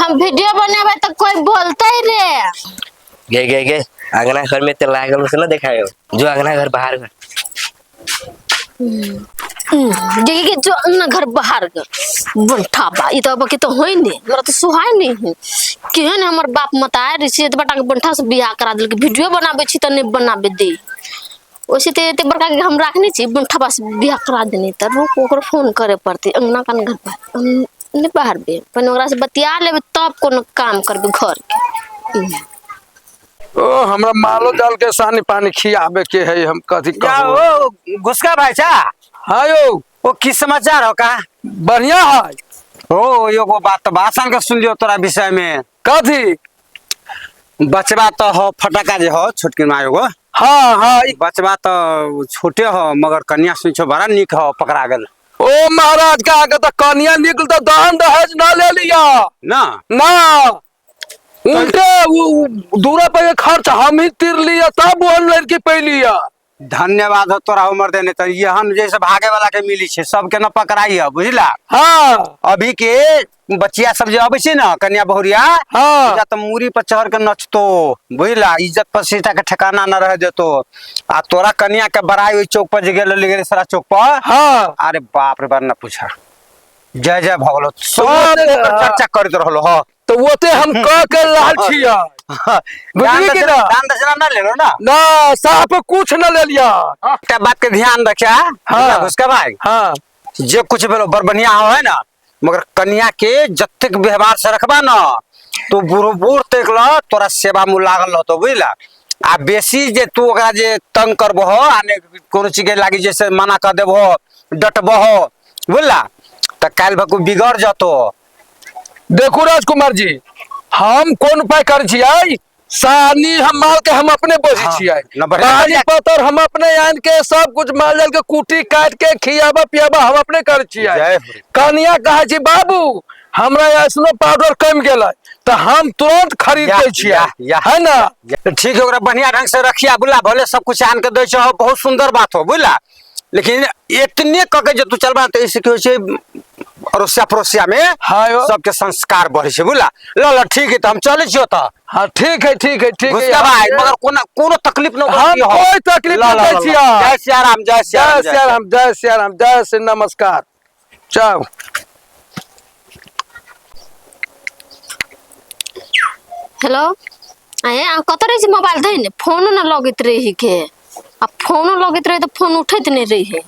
हम वीडियो बनेबै तऽ कोई बोलतै रे। गे गे गे, अंगना घर में ते लागल से ना देखायो जो अंगना घर बाहर घर। गे गे, जो अंगना घर बाहर ग बंठा बा ई तऽ के तऽ होय ने, हमरा तऽ सुहाय नहीं है। केहन हमर बाप मताए रे से एतबा टा के बंठा से बियाह करा देलकै। वीडियो बनाबै छी तऽ नहि बनाबे दे। ओइसे तऽ एते बड़का के हम राखने छी, बंठा बा से बियाह करा देने। तऽ रुक, ओकरो फोन करे पड़तै। अंगना कान घर पर हम नहि बाहरबै, पहिने ओकरा से बतिया लेबै तब कोनो काम करबै घर के। ओ हमरा मालो जाल के सानी पानी खियाबे के है, हम कथी जाओ कहू। ओ घुसका भाई चा। हाँ यौ। ओ की समाचार हो का? बढ़िया है। ओ एगो बात तो भाषण के सुन लियो तोरा विषय में। कथी? बचवा तो हो फटका जे हो छोटकी माँ एगो। हाँ हाँ। बचवा तो छोटे हो मगर कन्या सुन छो बड़ा नीक हो, पकड़ा गेल। ओ महाराज का आगे तो कन्या निकल तो दान दहेज ना ले लिया। ना ना उल्टे दूरा पे खर्च हम ही तिर लिया तब वो लड़की पे लिया। धन्यवाद हो तोरा उमर देने तो ये हम जैसे भागे वाला के मिली छे सबके न पकड़ाई है बुझला। हाँ। अभी के बच्चिया सब जे अबै छै न कन्या बहुरिया, हाँ। या तो मूड़ी पर चढ़ के नचतो बुझला, इज्जत प्रतिष्ठा के ठिकाना न रह देतो। आ तोरा कन्या के बड़ाई ओहि चौक पर जे गेल रहली सारा चौक पर। हाँ। अरे बाप रे बाप न पूछा, जय जय भऽ गेलो सब ओते ओकर चर्चा करैत रहलो। हाँ। तो ओते हम कह के लाल छिया बुझली कि ना? दान दक्षिणा ना लेलो ना? ना साफ कुछ न ले लिया। एकटा बात के ध्यान रखिया। हाँ। घुसका भाई। हाँ। जे कुछ भेलो बड़ बढ़िया हो है ना, मगर कन्या के जतेक व्यवहार से रखबा ना तो बूढ़ बूढ़ तक ल तोरा सेवा में लागल रहतो बुझला। आ बेसी जे तू ओकरा जे तंग करबहो आ ने कोनो चीज के लागी जैसे मना कर देबहो डटबहो बुझला त काल्हि भकू बिगड़ जतो। देखू राजकुमार जी, हम कोन उपाय कर छियै? सानी हम माल के हम अपने बोझै हाँ, छियै। न बढ़िया पानी बढ़िया। पतर हम अपने आन के सब कुछ माल जाल के कुटी काट के खियाबा पियाबा हम अपने कर छियै। जय हो। कनिया कहै छी बाबू हमरा ऐसनो पाउडर कम गेलै तऽ हम तुरंत खरीद या, दै छियै। या, या। है ना? ठीक है, ओकरा बढ़िया ढंग से रखिया बुझला, भले सब कुछ आन के दै छहो बहुत सुंदर बात हो बुझला, लेकिन इतने क के जे तू चलबा त ऐसे की होइ छै अड़ोसिया पड़ोसिया में हाँ यो। सबके संस्कार बढ़ै छै बुझला। ल ल ठीक है त हम चलै छियो त। हाँ ठीक है, ठीक है, ठीक है। घुसका भाई, मगर कोनो कोनो तकलीफ न हम कोई तकलीफ ल, ल, न दै ल, ल। छियै। जय सियाराम, जय सियाराम, जय सियाराम, जय सियाराम, जय श्री नमस्कार। चल। हेलो, आए अहाँ कतऽ रहै छी? मोबाइल दै ने फोनो न लगैत रही के, आ फोनो लगैत रहे तऽ फोन उठैत नहि रहे।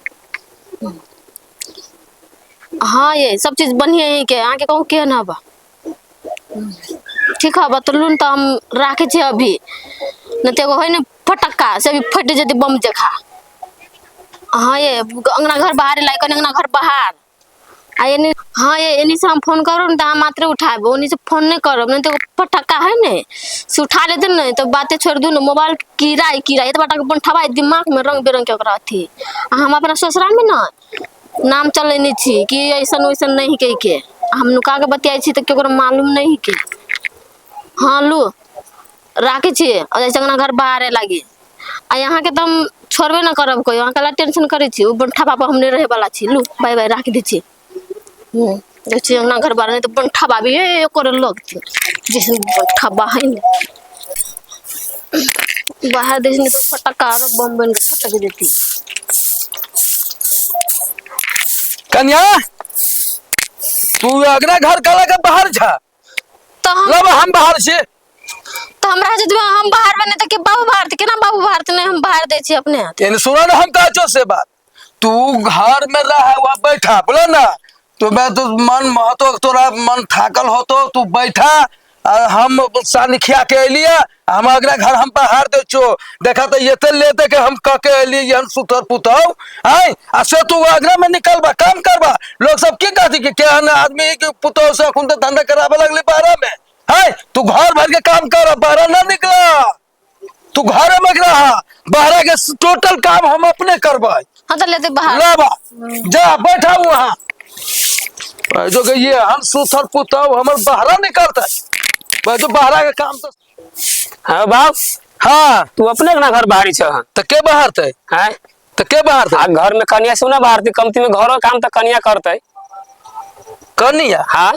हाँ ये सब चीज बढ़िया है के, अहाँके कहू केहन हबा? ठीक हबा तऽ लून तऽ हम राखै छी अभी, नहि तऽ एगो है ने फटक्का से अभी फटि जेतै बम जखा। हाँ ये अंगना घर बाहर लाइ कनि अंगना घर बाहर आ एने। हाँ ये एनी से हम फोन करब ने तऽ अहाँ मात्रे उठाबू, ओनी से फोन नहि करब, नहि तऽ एगो फटक्का है ने से उठा लेते ने तऽ बाते छोड़ि दू ने। मोबाइल कीड़ा है कीड़ा, एतबा टाके बंठवा है दिमाग में रंग बिरंग के ओकरा अथी। आ हम अपना ससुराल में ने नाम चलेने छी कि ऐसन वैसन नहीं कह के, हम नुका के बतियाइ छी तऽ केकरो मालूम नहीं के। हाँ लू राखै छी आ जाइ छी अंगना घर बाहरे लागी। आ अहाँके तऽ हम छोड़बे न करब कोइ, अहाँ कला टेंशन करै छी, ओ बंठा बाबा हम नहि रहै वाला छी। लू बाय बाय राखि दै छी। जाइ छी अंगना घर बाहर, नहि तऽ बंठा बाबी ए करे लगथिन जैसन बंठा बा है ने बाहर दै छै, तऽ फटक्का आरो बम बनि कऽ फटक जेती। कन्या तू अगना घर कला के बाहर छा? तऽ हम लब हम बाहर छी। तऽ हमरा जे हम बाहर बने तऽ के बाबू बाहर तऽ केना बाबू बाहर तऽ नहि हम बाहर दै छी अपने हाथ। एने सुना ना हम कहै छौ से बात, तू घर में रह वहाँ बैठा बोला ना तो मैं तो मन महतो तोरा मन थाकल होतो तू बैठा आ हम सानी खिया के अलिए, हम अगला घर हम बाहर दे छो देखा तो ये ते लेते के हम कह के अलिए हम सुतर पुतौ आय आ से तू अगला में निकलबा काम करबा लोग सब की कहती कि केहन आदमी के पुतौ से अखुन तो धंधा कराबे लगले बाहर में है। तू घर भर के काम कर, बाहर ना निकला, तू घर में रहा, बाहर के टोटल काम हम अपने करबै। हाँ तो लेते बाहर लाबा जा बैठा वहाँ जो कि ये हम सुथर पुतौ हमर बाहरा निकलते जो बाहरा के काम तो। हाँ बाप। हाँ। तू अपने ना घर बाहरी छ? तो के बाहर थे? हैं? तो के बाहर थे? आ घर में कन्या से ना बाहर थी, कमती में घरो काम तो कन्या करते। कन्या? हाँ।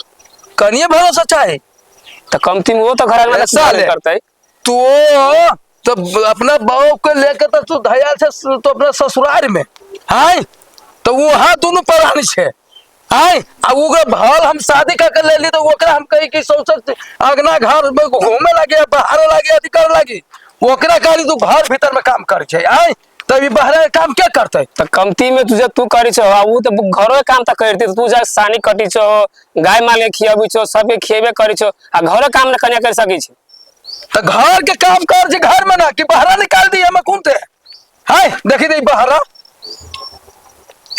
कन्या भरोसा चाहे? तो कमती में वो तो घर अंगना ऐसा ले। करते। तू तो अपना बहू के लेके तो तू धयाल से तो अपना ससुराल में हाय, तो वहाँ दोनों परानी छे हाय। आ ओकरा भल हम शादी कर के ले ली तो ओकरा हम कही कि सौसे अंगना घर में घूमे लागे, बाहर लागे, अथी करे लागे, ओकरा कहली तू घर भीतर में काम करे छे आय, तब ई बाहर के काम क्या करते? तो कमती में तुझे तू करी छो, आ ऊ तो घरो के काम त करती, तू जा सानी कटी छो, गाय माल के खियाबी छो, सबके खिएबे करी छो, आ घरो काम न कन्या कर सकी छी। तो घर के काम कर जे घर में ना कि बाहर निकाल दी हम कौन थे हाय, देखी दे बाहर।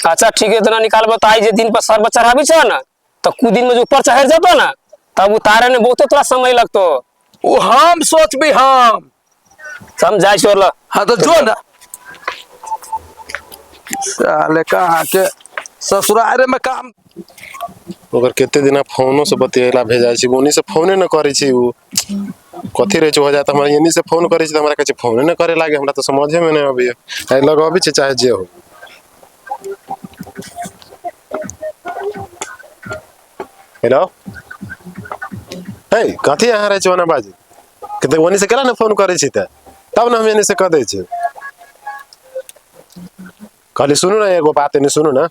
अच्छा ठीक है, इतना निकालबो तो आई जे दिन पर सर चढ़ाबी छो ना, तो कु दिन में जो ऊपर चढ़ जतो ना, तब उतारे में बहुते तोरा समय लगतो। वो हम सोचबी हम हम जाइ छो ल। हाँ तो जो ना साले कहाँ के ससुरारे में काम। ओकर कते दिना फोनो से बतियेला भेजाइ छी, ओनी से फोने न करै छी। उ कथी रहै छै हो जात, हमरा एनी से फोन करै छी तऽ हमरा कहै छै फोने न करे लागे, हमरा तऽ समझे में नहि अबैया। आइ लगबै छै चाहे जे हो। हेलो, हे कथी अहाँ रहै छी ओना बाजी के तऽ ओनी से केना ने फोन करै छी तऽ तब ने हम एनी से कह दै छी। कहली सुनू ने एगो बात एनी सुनू ने,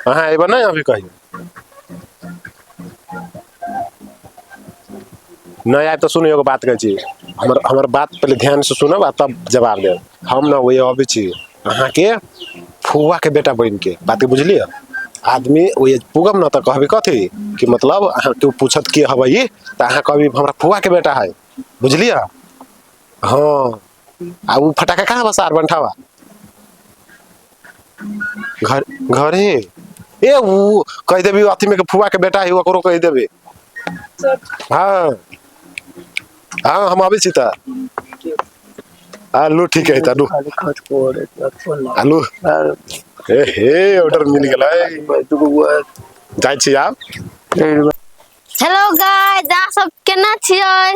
अहाँ अयबै नहि अभी कहियो? नहि आयब तऽ सुनू एगो बात कहै छी, हमर हमर बात पहिले ध्यान से सुनब आ तब जवाब देब। हम ने ओहि अबै छी अहाँके फुआ के बेटा बनि के, बात के बुझलियै? आदमी ओहि पुगब ने तऽ कहबै कथी कि मतलब अहाँके पूछत के हबै ई, तऽ अहाँ कहबी हमरा फुआ के बेटा है, बुझलियै? हाँ, आ उ फटाका कहाँ बसार बंठावा घर घरे ए उ कहि देबी अथी में के फुआ के बेटा है, ओकरो कहि देबी। हाँ हाँ हम अबै छी तऽ आलू ठीक है आलू आलू ए हे ऑर्डर मिल गेलै, जाइ छी आब। हेलो गाइस, अहाँ सब केना छियै?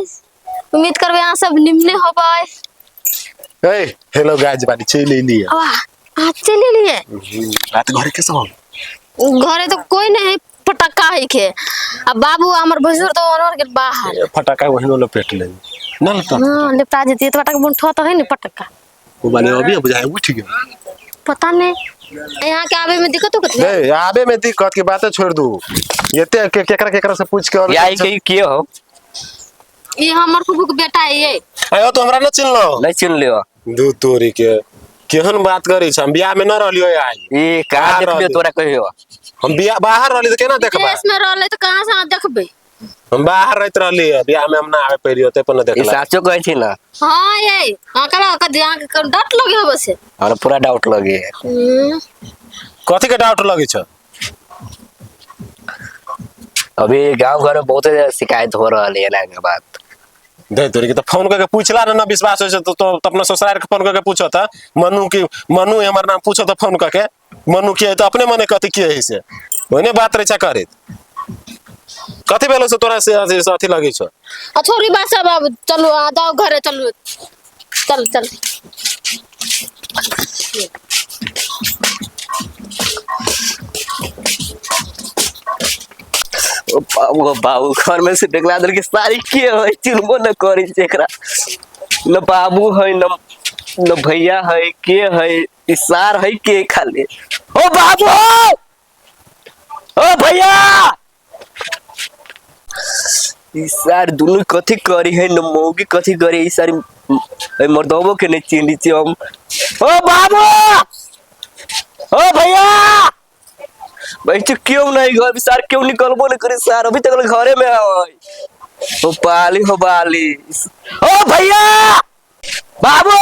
उम्मीद करबै अहाँ सब निमने होबै। ए हेलो गाइस बानी चलि एलियै। वाह, अहाँ चलि एलियै? रात घरे के सब घरे तो कोई नहीं है, फटक्का है के आ बाबू हमर भसुर तो अनवर के बाहर। फटाका वही लपेट ले ना लपेट। हाँ लपेटा जतियै तो फटाका बुनठो तो है ने फटक्का। वो माने अभी बुझाए उठ गेल। पता नहीं यहाँ के आवे में दिक्कत होत है। ए आबे में दिक्कत के बातें छोड़ दू, एते के केकरा केकरा से पूछ के अबै या के के हो? ये हमर फूफू के बेटा है ये। आयो तो हमरा न चिन्हलो? नहीं चिन्हलियो। दू तोरी के केहन बात करै छ, हम बियाह में न रहलियो आई। ई कहाँ बाहर देखलियो रहली। तोरा कहियो? हम बियाह बाहर रहली त केना देखबा? देश में रहले तो कहाँ से अहाँ देखबै? हम बाहर रहत रहली, बियाह में हम ना आवे पैलियो ते पर न ई देखला। साचो कहै छी ना? हाँ ये अहाँ कल अहाँ के डर लगे होबे से। हमरा पूरा डाउट लगे। कथी के डाउट लगे छ? अभी गांव घर में बहुत शिकायत हो रहल है एना के बात। दे तोरी के तो फोन करके पूछला ना, ना विश्वास होय छै तो तो अपना ससुराल के फोन करके पूछो त मनु की मनु हमर नाम पूछो त फोन करके मनु के तो अपने मने कथी के है से ओने बात रहे छै करैत कथी भेलो से तोरा से अथी लगे छ? आ छोड़ी बात सब, अब चलू आ जाओ घरे, चलू चल चल। ओ बाबू बाबू घर में से देखला दल के सारी के है चिन्हबो न करी छै एकरा, न बाबू है न न भैया है के है ई सार है के खाली। ओ बाबू ओ भैया ई सार दुनू कथी करी है न मौगी कथी करी ई सारी मर्दबो के नहीं चिन्है छी हम। ओ बाबू ओ भैया भाई तो क्यों नहीं घर सार क्यों निकलबो नहीं करे सार अभी तक घरे में है। ओ बाली हो बाली ओ भैया बाबू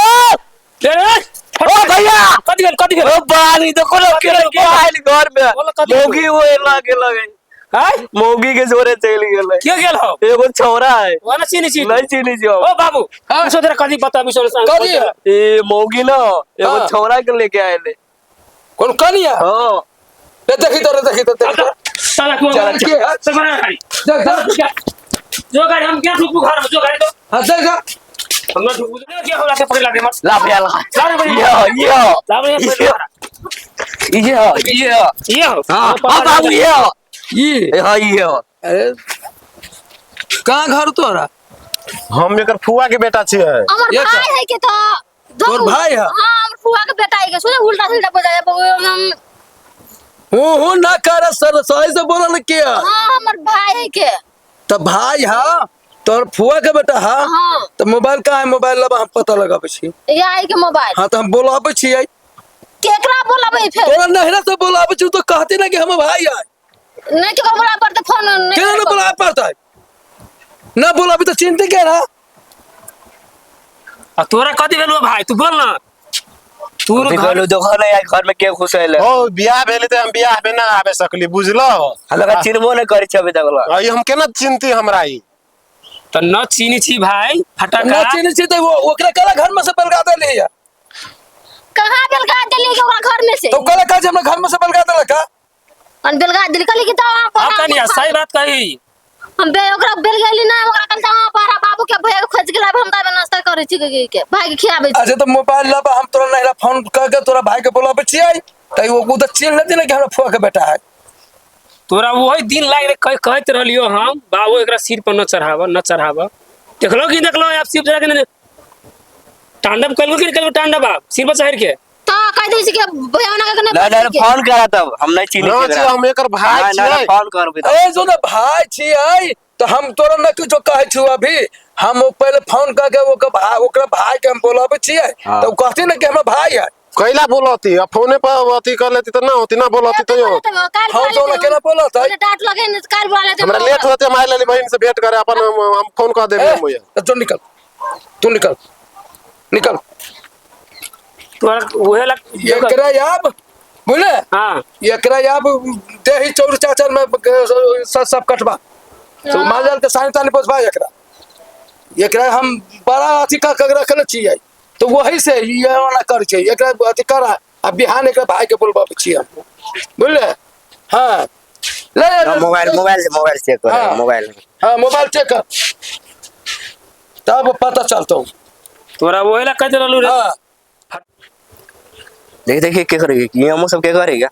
ओ भैया कथी भेल कथी भेल? ओ बाली देखो ना के के आइल घर में बोलो कथी भेल? मौगी वो लगे लगे आय मौगी के जोरे चल गेलै। के गेल हो? एगो छौरा है। ओ ना चिन्है छी? नहीं चिन्है छी हम। ओ बाबू पूछो तेरा कथी बताबी सो कथी? ए मौगी ना एगो हाँ। छौरा के लेके आइले। कौन कनिया? हां ले देखी तो रे, देखी तो, देखी तो। चल तू चल, के है? चल बना गाड़ी। देख, देख। जो गाड़ी हम क्या ठुकबू घर में जो गाड़ी तो हाँ, देख, देख। हम ना ठुकबू के होला के पकड़ लागे मत ला भैया ला। ला रे भैया। ये ये ला रे भैया। ये ये ये हो हां हां बाबू ये ये हां ये अरे कहाँ घर तोरा? हम एकर फुआ के बेटा छियै। हमर ये भाई है के तो तोर भाई है? हाँ, हमर फुआ के बेटा है के। सुने उल्टा सीधा बजा हम। हूँ हूँ ना कर सर, सही से बोलल के। हाँ, हमर भाई है के। तो भाई है तोर फुआ के बेटा है? हाँ। तो मोबाइल कहाँ है? मोबाइल लबा, हम पता लगाबै छी। ये आई के मोबाइल। हाँ, तो हम बोलाबै छियै। केकरा बोलाबै फेर? तोरा नहिरा से बोलाबै छी तो कहती ना कि हम भाई है। नहीं केकरो बोलाबै पड़तै फोन नहीं। केना ना बोलाबै पड़तै? ना बोलाबी तो चिंते के रहा। आ तोरा कथी भेलौ भाई, तू बोल ना। तू अभी कहलू देखो ना यार घर में के खुश होइले। ओ बियाह भेलै तऽ हम बियाह में ना आबे सकली, बुझलो? लगा चिन्हबो नहीं करै छै अभी तक ला। आ, ई हम केना चिन्हती हमरा ई? त न चीनी छी भाई फटका। ना चिन्ह छी तो वो ओकरा कला घर में से बलगा देली है। कहाँ बेलगा देली के ओकरा घर में से? तो कला का जे हमरा घर में से बलगा देलक का? हम बेलगा देली कहली कि तो वहाँ पर अब कनिया सही बात कही। हम बे ओकरा बेल गेली ना, ओकरा कहली तऽ वहाँ पर बाबू के भैया के खोज के लाब, हम ताबे नाश्ता करै छी के के भाई के खियाबै छी। अच्छा तो मोबाइल लबा, हम तोरा नहिरा फोन करके तोरा भाई के बोलाबै छियै त ओ तो चिन्ह लेती ना कि हमरा फुआ के बेटा है। तोरा वही दिन लाग रे कहैत रहलियो हम बाबू एकरा सिर पर न चढ़ाब न चढ़ाब। देखलो कि देखलो आप सिर पर चढ़ा के न तांडव कलगो कि कलगो तांडव आप सिर पर चढ़ के तो कह दै छी के भैया ओना के ना नहीं ना फोन करा तब, हम नहीं चिन्है ना छी छी, एकरा। हम एकर भाई ना, ना, छियै। फोन करबै तब। ए जो ना भाई छियै तो हम तोरा न कुछो कहै छु अभी। हम ओ पहले फोन करके ओकर भाई, ओकरा भाई के हम बोलाबै छियै। हाँ। तो उ कहती ना कि हमरा भाई है। कैला बोलती? आ फोने पर अथी कर लेती तऽ ना होती, ना बोलती तैयो। हम तो ओना केना बोलत है? डांट लगे ने काल बोला लेते। हमरा लेट होते, हम आइ लेली बहिन से भेंट करे अपन, हम फोन कर देबै ए, हम ओहिया। तो निकल, तू निकल, निकल। तोरा उहे लग एकरा आब बुझले? हाँ। एकरा आब देही चौर चाचर में सब सब कटबा। तो माल जाल के सानी तानी पोसबा एकरा। एकरा हम बड़ा अथी कर के रखले छियै तो वही से ये वाला कर छै। एकरा अथी करा आ बिहान एकरा भाई के बोलबाबै छियै हम, बुझले? हाँ ले, ले, ना, मोबाइल मोबाइल से मोबाइल चेक कर। हाँ। मोबाइल। हाँ, मोबाइल चेक कर तब पता चलतो। तोरा वही लग कहैत रहलू रे। हाँ। देख देखिए के करेगी ये, हम सब के करेगा।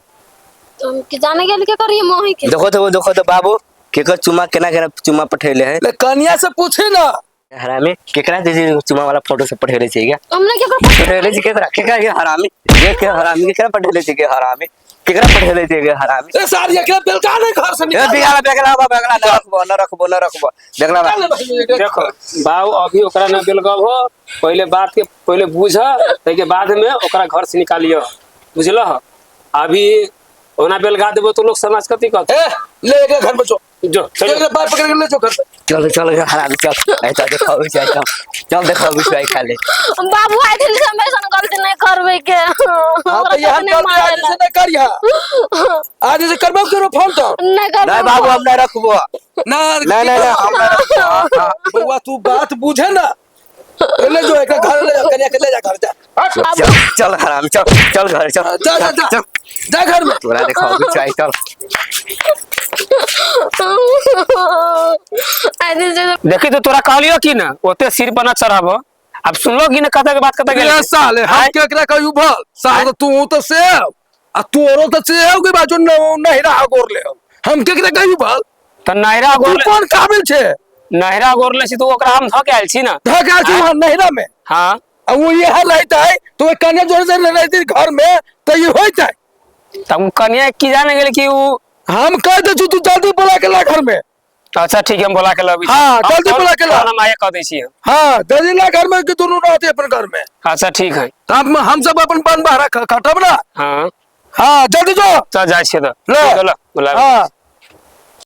तुम के जाने गेल के करिए मोही के। देखो तो देखो तो बाबू केकर चुमा केना केना चुमा पठेले है। ले कन्या से पूछी ना। हरामी केकरा दे चुमा वाला फोटो सब पठेले छै क्या? हमने केकरो पठेले छै केकरा? केकरा के हरामी? ये के हरामी केकरा पठेले छै के हरामी? केकरा पठेले छै के हरामी? ए सारी एकरा बेलका नहीं घर से ए निकाल। बिगाला बेगला बा बेगला न रखबो न रखबो न रखबो बेगला बा। निकाल ले भाई, एकरा। देखो बाबू अभी ओकरा न बेलगब हो, पहले बात के पहले बूझ, ताहि के बाद में ओकरा घर से निकालियो, बुझल? अभी ओना बेलगा देबो तो लोग समाज कथी कहत? ए ले एकरा घर में जो। जो चलो। एकरा बाप पकड़ के ले जो घर से। चल चल हरामी चल, ऐसा देखो चल चल चल देखो बिछाई खा ले। बाबू आइ दिन से हम ऐसन गलती नहीं करबै के। हाँ, तो यहाँ नहीं गलती आज से नहीं करिहा। आज से करबो करो फोन तो। नहीं करबो। नहीं बाबू हम नहीं रखबो। ना नहीं नहीं नहीं हम नहीं रखबो। हाँ, बउआ तू बात बुझे ना। ले जो एकरा घर ले जा, कन्या के ले जा घर जा। चल चल हरामी चल चल घर चल। जा जा जा चल जा घर में। तोरा देखो बिछाई चल। आइ दिन से देखी तो तोरा कहलियो कि ना ओते सिर पर न चढ़ाबो, अब सुनलो कि ना कथा के बात कथा गेल। ए साले हम केकरा कहू भल साले तू तो से आ तोरो तो से हो के बाजू न नहीं रहा गोर ले हम केकरा कहू भल? त नहरा तू गोरले कोन काबिल छे? नहरा गोरले छी तो ओकरा हम धके आयल छी ना। धके आयल छी वहाँ नहरा में। हाँ। आ वो यहाँ रहता है तो कन्या जोड़े से रहती घर में तो ये होता है। तब उ कन्या की जाने गेल कि उ हम कह दे तू जल्दी बुला के ला घर में। अच्छा ठीक है हम बुला के लाबी। हाँ, जल्दी बुला के ला। हम आये कह दै छी। हाँ जल्दी ला घर में कि दोनों रहते अपन घर में। अच्छा ठीक है। हम सब अपन बन बहरा खटब ना। हाँ। हाँ जल्दी जो। चल जाइ छी त। ले। चल, बुला। हाँ।